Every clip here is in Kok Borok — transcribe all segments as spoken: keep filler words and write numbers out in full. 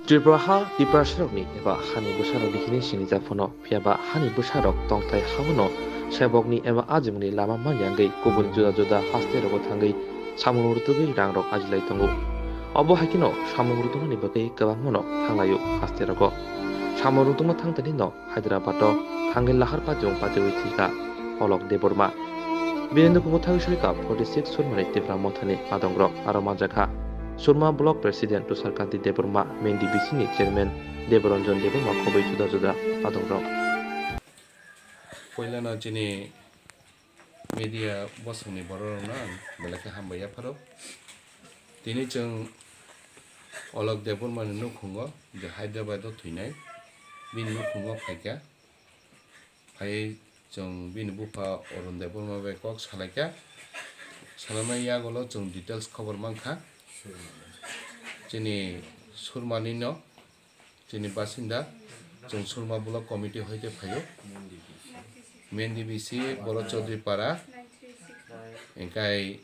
Tripura ha Tiprasarokni eba hani bwsarokni hinwi sinijak phano, phiyaba hani bwsarok tongthai haono sebokni eba ajimungni lama manyangwi kubun juda juda hasterogo thangwi samung rwtugwi rangrok ajilai tongo. Obo hai kheno samung rwtungmani bagwi kwbangmano thanglaio hasterogo. Samung rwtungma thangtani no Hyderabad o thangwi lahar patiung patiwi thwikha Olok Debbarma. Bini nukhungo thangwi soikha forty six Surmani Tipra Mothani adongrok aro manjakha Surma Block President Tusharkanti Debbarma, Main D B C ni Chairman Deboranjan Debbarma khobwi juda juda adongrok. Puilano chini media bosongni bororokno ang belai khe hambai yapharo. Tini chwng Olok Debbarmani nukhungo je Hyderabad o thwinai, bini nukhungo phaikha. Phai chwng bini bupha Arun Debbarma bai kok salaikha. Salaimani yagulo chwng details khobor mankha. Chini Surmanino, chini basinda, chwng Surma Block Committee hoite phaio. Main D B C Boro Chaudhary Para, engkai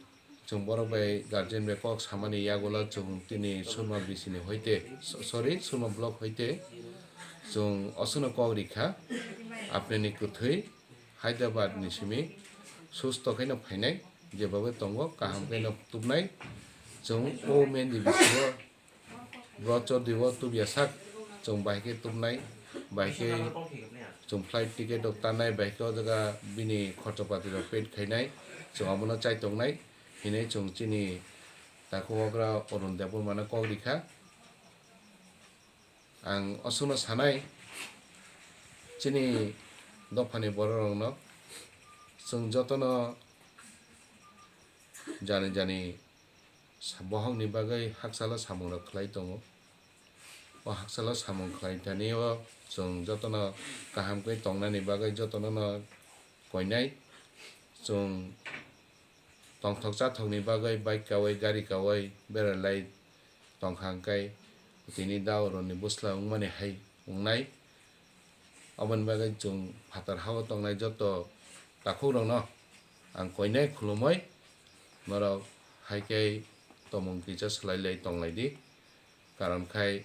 chwng borok bai guardian bai kok samani yagulo chwng tini Surma B C ni hoite, so-, sorry, Surma Block hoite chwng oswkno kok rikha, apnini kwthwi Hyderabad ni simi susto khaino phainai, jeba bai tongo kaham khaino tubnai. Chwng o Main D B C o Boro Chaudhary o tubya sak, chwng bahai khe tubnai, bahai khe chwng flight ticket rok tanai, bahai khe o jaga bini khorchopati rok paid khainai, chwng abono chai tongnai hinwi chwng chini takhuk okra Arun Debbarmano kok rikha. Ang oswkno sanai, chini dophani bororokno chwng jotono jani jani sa-, bohokni bagwi hakchalo samungrok khlai tongo. O hakchalo samung khlai thani o chwng jotono kaham khe tongnani bagwi jotono no koinai. Chwng tongthok chathokni bagwi bike kaui, gari kaui berai lai tongkha hwnkhe tini da Arunni bwsla wngmani hai wngnai. Aboni bagwi chwng phatar hao tongnai joto takhukrokno ang koinai khulumui norok hai khe tomung kisa swlai lai tong lai di. Karon khai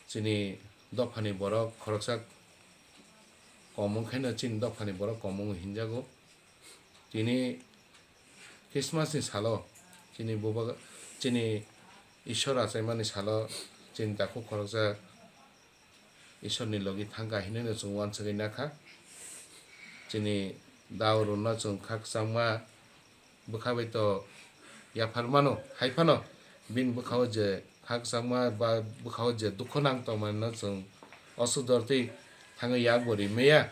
chini dophani borok khoroksa kom wng khaino chini dophani borok kom wng hinjago. Tini Christmas ni salo chini bubagra, chini Ishwar achaimani salo chini takhuk khoroksa Ishwarni logi thangkha hinwi no chwng uansugwi nakha. Chini da Arunno chwng khakchangma bwkha bai to yaphar mano, hai phano bini bwkhao je khakchangma ba bwkhao je dukhu nang tongmani no chwng osuk dor twi thangwi yak bo ri maya.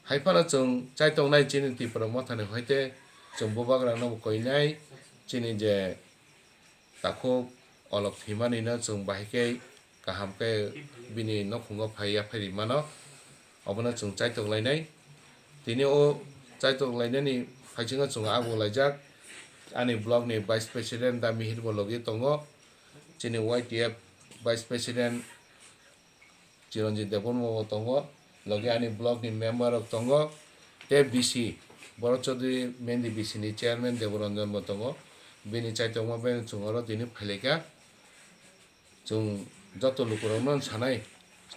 Hai phano chwng chai tongnai chini Tipra Mothani hoite chwng bubagra no bo koinai chini je takhuk Olok thwimani no chwng bahai khe kaham khe bini nukhungo phai yaphai ri mano, obono chwng chaitok lainai. Tini o chaitok lainani phaisingo chwng abo laijak ani block ni vice president da Mihir bo logi tongo, chini Y T F vice president Chiranjit Debbarma bo tongo, logi ani block ni member rok tongo, tei B C Boro Chaudhary Mendi B C ni chairman Deboranjan bo tongo, bini chaitokma bai chwng oro tini phailaikha. Chwng joto lukurokno sanai,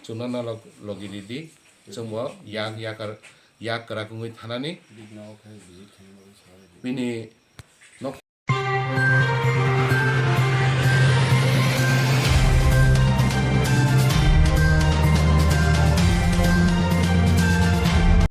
chwngno nalok logi ridi, chwngbo yak yakar yak kwrak wngwi thanani. Bini